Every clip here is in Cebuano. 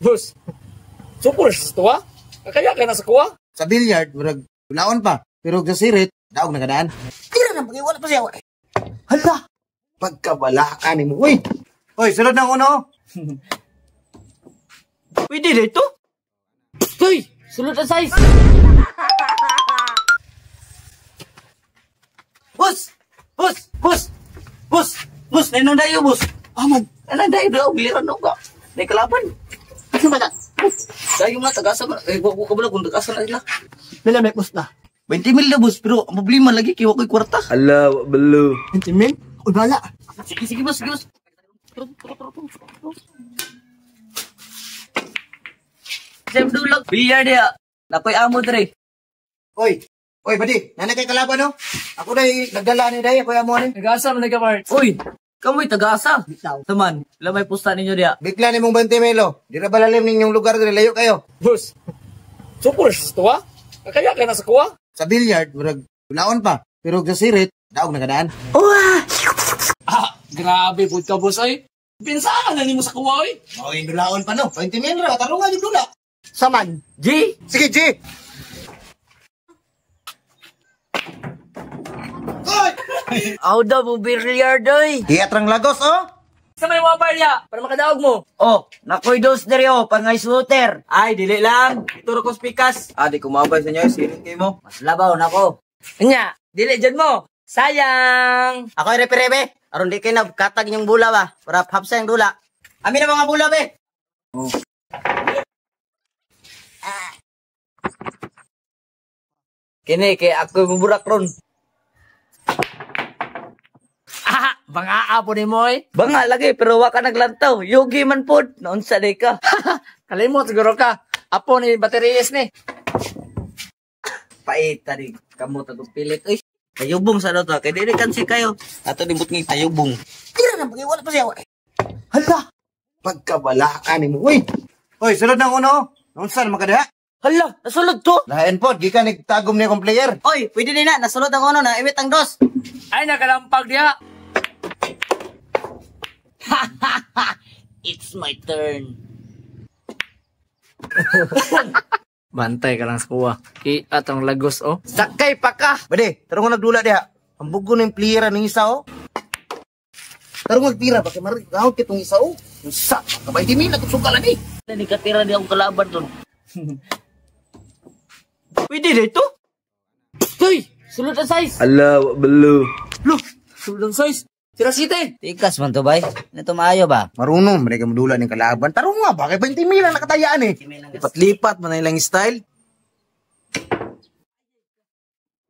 Boss, super sa tuwa. Kaya ka na sa kuwa. Sa billiard, murag laon pa. Pero sa sirit, daog na kadaan. Tira na, pag-iwala pa siya. Hala! Pagkabala ka ni mo. Uy! Uy, sulod ng uno. Pwede dito? Uy! Sulod ang size! Boss! Boss! Boss! Boss! Boss! Nanong dayo, boss! Aman! Nanong dayo daw! Biliran daw ka! May kalaban! Ano ba na? Dayo nga, tagasa man. Eh, wag ko kabalo kung tagasa na sila. Nila may post na. 20 mil na, boss. Pero ang problema lagi, kiwa ko'y kwarta. Ala, balo. 20 mil? Uy, bala. Sige, sige, boss. Sige, boss. Sam Dulog. Bilyar diya. Nakoy amo dre. Uy! Uy, buddy! Nanay kay kalaban, no? Ako na nagdala ni Day. Ako yung amo ni. Nag-asa man nagka-part. Uy! Kamoy tagasa. Bitaw. Saman, lamay pusta ninyo diya. Bigla ni mong 20 mil, oh. Di na balalim ninyong lugar diri. Layo kayo. Boss, super sa tuwa. Kaya ka na sa kuwa. Sa billiard, murag laon pa. Pero sa sirit, daog na kadaan. Ah, grabe po ka, boss ay. Pinsaan na nimo sa kuwa, oy. Mao yung dulaon pa, no? 20 mil ra, tarungan yung dula. Saman. G! Sige, G! Uy! Aw daw mo bilyar doy. Hiat rang lagos, oh! Sa may mga barya, para makadaog mo. Oh, nakoy dos diri oh, pangay shooter. Ay, dili lang. Ituro ko spikas. Ah, di kumabay sa inyo. Sirit kayo mo. Mas labaw nako. Nya, dili dyan mo. Sayang! Ako ay referee be. Aron di kayo nagkatag inyong bula ba? Para hapsa yung dula. Amin ang mga bula be. Kini kay ako muburak ron. Ah, banga po ni mo, oy. Banga lagi pero wa ka naglantaw. Yogi man pod. Naunsa day ka. Kalimot siguro ka. Apo ni bateriyes ni. Paita di kamo tagong pilit. Uy, tayubong sa daw to. Kay dili kansi kayo. Ato nimot ng tayubong. Tira na, pag-iwala pa siya. Hala! Pagkabala ka ni mo. Uy! Uy, sulod ng uno. Unsa naman ka diha? Hala, nasulod to. Lain pod, gikan nagtagom niya akong player. Oy, pwede din na. Nasulod ang ono na. Iwit ang dos. Ay, nakalampag diha. It's my turn. Bantay ka lang sa kuwa. Iat ang lagos, oh. Sakay pa ka. Bade, tarong nagdula diha. Ang bugo ng player ng isa, oh. Tarong magtira ba kay marigawt kitong isa, oh. Unsa? Kabay di mil atong sukalan eh. Ni katira di akong kalaban ron. Pwede dito? Uy, sulod ang size. Ala, balo. Look, sulod ang size. Sira site. Tikas man to bay. Nito maayo ba? Marunong man ka modula ning kalaban. Tarong nga ba kay 20 mil ang nakatayaan eh. Lipat-lipat man na ilang style.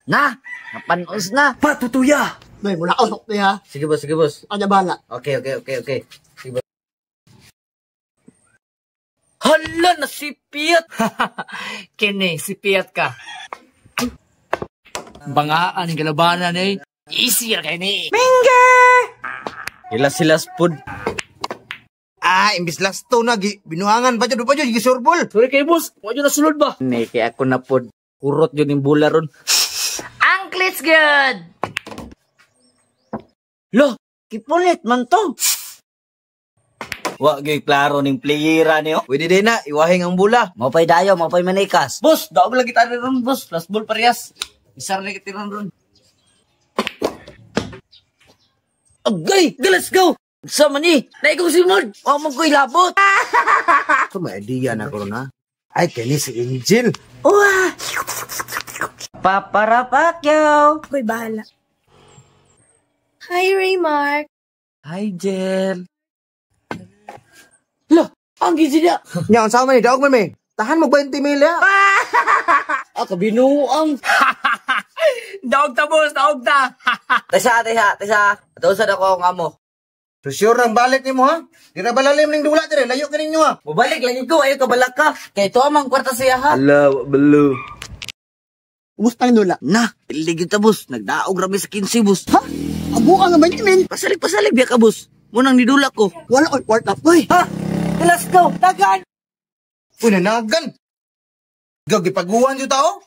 Na, napanos na. Patutuya! Bay, mula usok niya. Sige boss, sige boss. Ano bala? Okay. Sige boss. Hala, nasipiyat. Kini, si Piat ka. Bangaan ang kalabanan eh. Easy ra kay ni. Hilas-hilas pod. Ah, imbis last to na gi binuangan pa jud pa jud gisurbol. Sorry kay boss, wa jud nasulod ba? Ni kay ako na pod. Kurot yun yung bula ron. Ang good. Lo, kipulit man to. Wa gyud klaro ning playera niyo. Pwede din na, iwahing ang bula. Mapay dayo, mapay manikas. Boss, daog lang kita ron, boss. Last ball parehas. Isa ra kita ron. Agay, let's go. Sa man ni? Naikong simod. Wa man ko'y labot. So may idea na ko ron ha. Ay kini si Angel. Paparapakyaw. Ako'y bahala. Hi, Raymark. Hi, Jel. Lo, ang gisi niya. Nya unsa man ni daog man mi. Tahan mo 20 mil ya. Ah, kabinuang. Daog ta boss, daog ta. Tesa, tesa, tesa. Ato sa dako ang amo. So sure ang balik nimo ha. Di ra balalim ning dula dire, layo ka ninyo ha. Mubalik lang ko, ayo kabalak ka. Kay to amang kwarta siya ha. Ala, balo. Kumusta ang dula? Na, pilig ta boss. Nagdaog rami sa 15 boss. Ha? Abo ka nga 20 mil. Pasalig pasalig biya ka boss. Munang nidula ko. Wala ko'y kwarta. Uy! Ha? Let's go. Tagan. Uy, nanagan. Gag gipaguan jud tao.